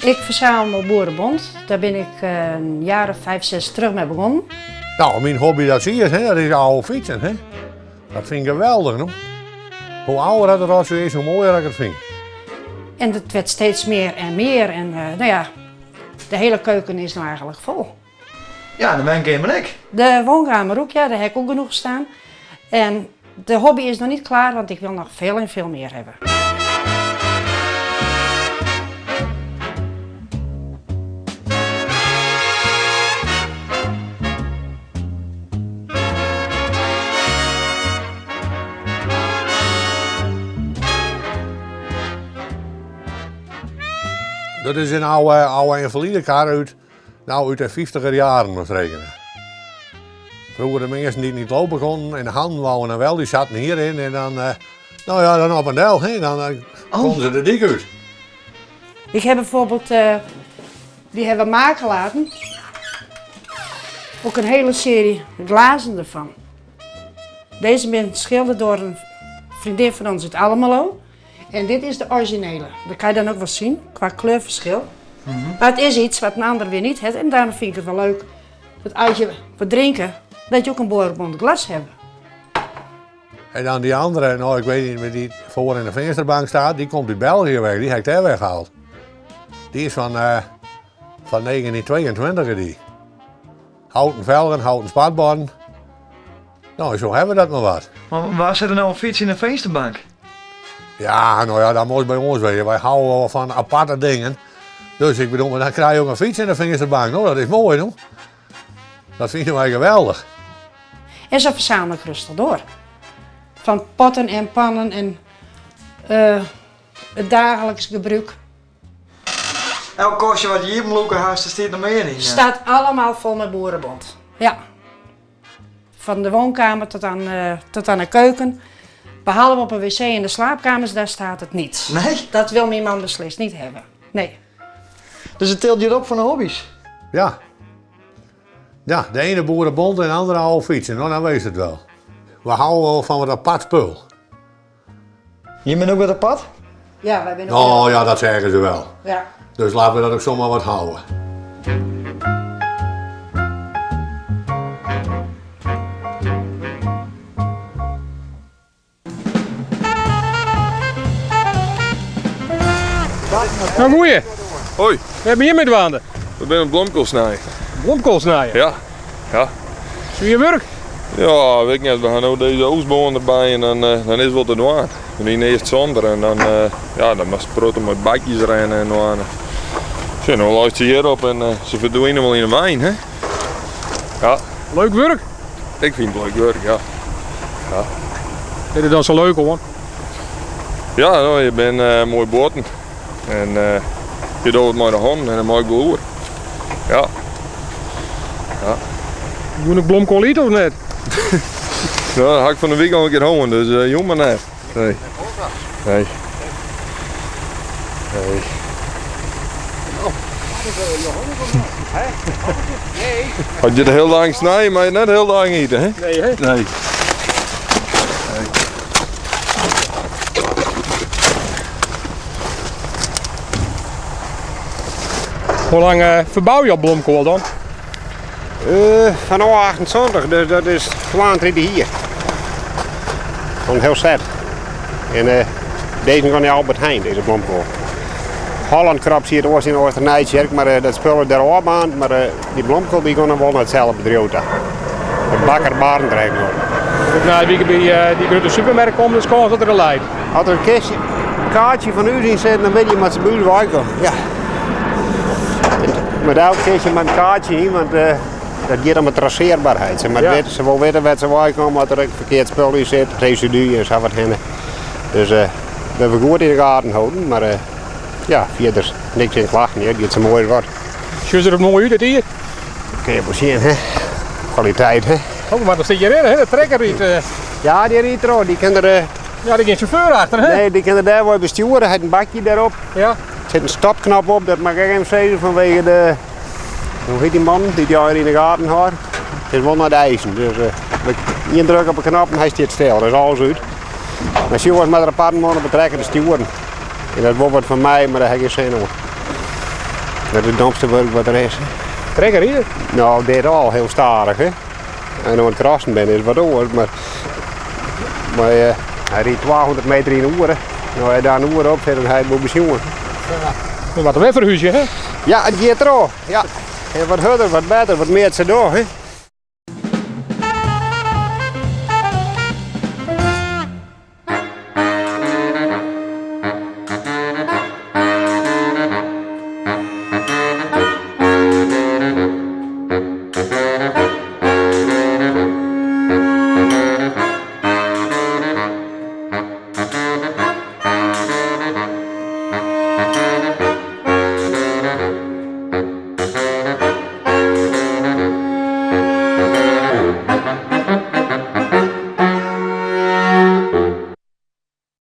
Ik verzamel boerenbont. Daar bin ik in jaar of 5, 6 terug mei begonnen. Nou, myn hobby dat zie je, hè, dat is oude fietsen. Hè. Dat vind ik geweldig. No? Hoe ouder dat het is, hoe mooier ik het vind. En het werd steeds meer en meer. En nou ja, de hele keuken is nou eigenlijk vol. Ja, de woonkamer ik. De woonkamer ook, ja, daar heb ik ook genoeg staan. En de hobby is nog niet klaar, want ik wil nog veel en veel meer hebben. Dat is een oude, oude invalidekar uit, nou, uit de 50er jaren moet rekenen. Vroeger de mensen die niet lopen konden en de handen wouden dan wel, die zaten hierin en dan, nou ja, dan op een del, hè, dan konden ze de dik uit. Ik heb bijvoorbeeld, die hebben we maken laten, ook een hele serie glazen ervan. Deze ben geschilderd door een vriendin van ons uit Almelo. En dit is de originele. Dat kan je dan ook wel zien, qua kleurverschil. Maar het is iets wat een ander weer niet heeft. En daarom vind ik het wel leuk dat als je wat drinken, dat je ook een boerenbont glas hebt. En dan die andere, nou ik weet niet meer, die voor in de vensterbank staat, die komt uit België weg, die heb ik daar weggehaald. Die is van 1922 die. Houten velgen, houten spatborden. Nou, zo hebben we dat maar wat. Maar waar zit er nou een fiets in een vensterbank? Ja, nou ja, dat moet bij ons weten. Wij houden wel van aparte dingen. Dus ik bedoel, maar dan krijg je ook een fiets in de vensterbank. Nou, dat is mooi, hoor. Dat vinden wij geweldig. En zo verzamel ik rustig door. Van potten en pannen en het dagelijks gebruik. Elk kostje wat je hier moet lopen, haast, staat er meer in, ja. Staat allemaal vol met boerenbont. Ja. Van de woonkamer tot aan de keuken. Behalve op een wc in de slaapkamers, daar staat het niet. Nee? Dat wil mijn man beslist niet hebben. Nee. Dus het tilt je op van de hobby's? Ja. Ja, de ene boerenbont en de andere oude fietsen. Nou, dan weet het wel. We houden wel van wat apart spul. Je bent ook wat apart? Ja, wij zijn ook Oh heel ja, dat zeggen ze wel. Ja. Dus laten we dat ook zomaar wat houden. Nou moeie. Hoi. We hebben hier met waande. We zijn een bloemkool snijden. Bloemkool snijden? Ja. Ja. Is je werk? Ja, weet ik niet. We gaan nu deze oostboom erbij en dan is het wel te doen. We doen eerst zonder en dan, ja, dan mag ze met bakjes rennen en doen. Zo, nou luister ze hierop en ze verdwijnen wel in de wijn, hè? Ja. Leuk werk? Ik vind het leuk werk, ja. Ja. Vind je het dan zo leuk, hoor? Ja, nou, je bent mooi boten. En je doet het met de hand en een mooi boer. Ja. Ja. Doe ik bloemkool eten of net? Nou, dat had ik van de week al een keer houden, dus jong maar net. Nee. Nee. Nee. Had je het heel lang snijden, maar je net heel lang eten, hè? Nee, hè? Nee. Hoe lang verbouw je al bloemkool dan? Vanaf 28, dus dat is 32 hier. Van heel zet. En deze kan de Albert Heijn, deze bloemkool. Holland krap zie je het oors in Oosternijtjerk, maar dat spullen daar op aan, maar die bloemkool die gaan wel naar hetzelfde bedrijf toe. De bakker Barendrecht nog. Nou, wie bij die grote supermarkt komt, dus kan dat er een lijn. Als er een kaartje van u in zit, dan weet je met zijn buurt waar ik kom. Ja. Met elk kistje met een kaartje in, want dat gaat om de traceerbaarheid. Ze wil weten waar ze waar komen, als er een verkeerd spul in zit, residu en zo wat heen. Dus we hebben goed in de gaten houden, maar ja, verder niks in klachten, het gaat zo mooi wat. Zie je er ook mooi uit, het hier? Dat kun je wel zien, hè? Kwaliteit, hè? Oh, maar dan zit je erin, hè? De trekker rijdt. Ja, die rijdt er ook. Die kan er Ja, die geen chauffeur achter, hè? Nee, die kan er daar wel besturen. Hij heeft een bakje daarop. Ja. Er zit een stopknop op, dat mag ik even zeggen vanwege de... Hoe heet die man die die in de gaten houdt? Het is wel naar de eisen. Dus één druk op de knop en hij staat stil. Dat is alles uit. Maar ze was met een paar mannen betrekken de sturen. En dat wordt wat van mij, maar daar heb ik geen zin in. Dat is it domste wurk wat der is. Trekker ride? Nou, dit al hiel stadich, hè. En oan it krassen bin is wat oars, mar, mar eh, hy rydt 200 meter yn 'e oere. No, hy daar in oere op sit, dan hy it wol besjoen. We moatte wer ferhúzje, hè? Ja, it giet troch. Ja. En wat hurder, wat better, wat mear se dogge, hè.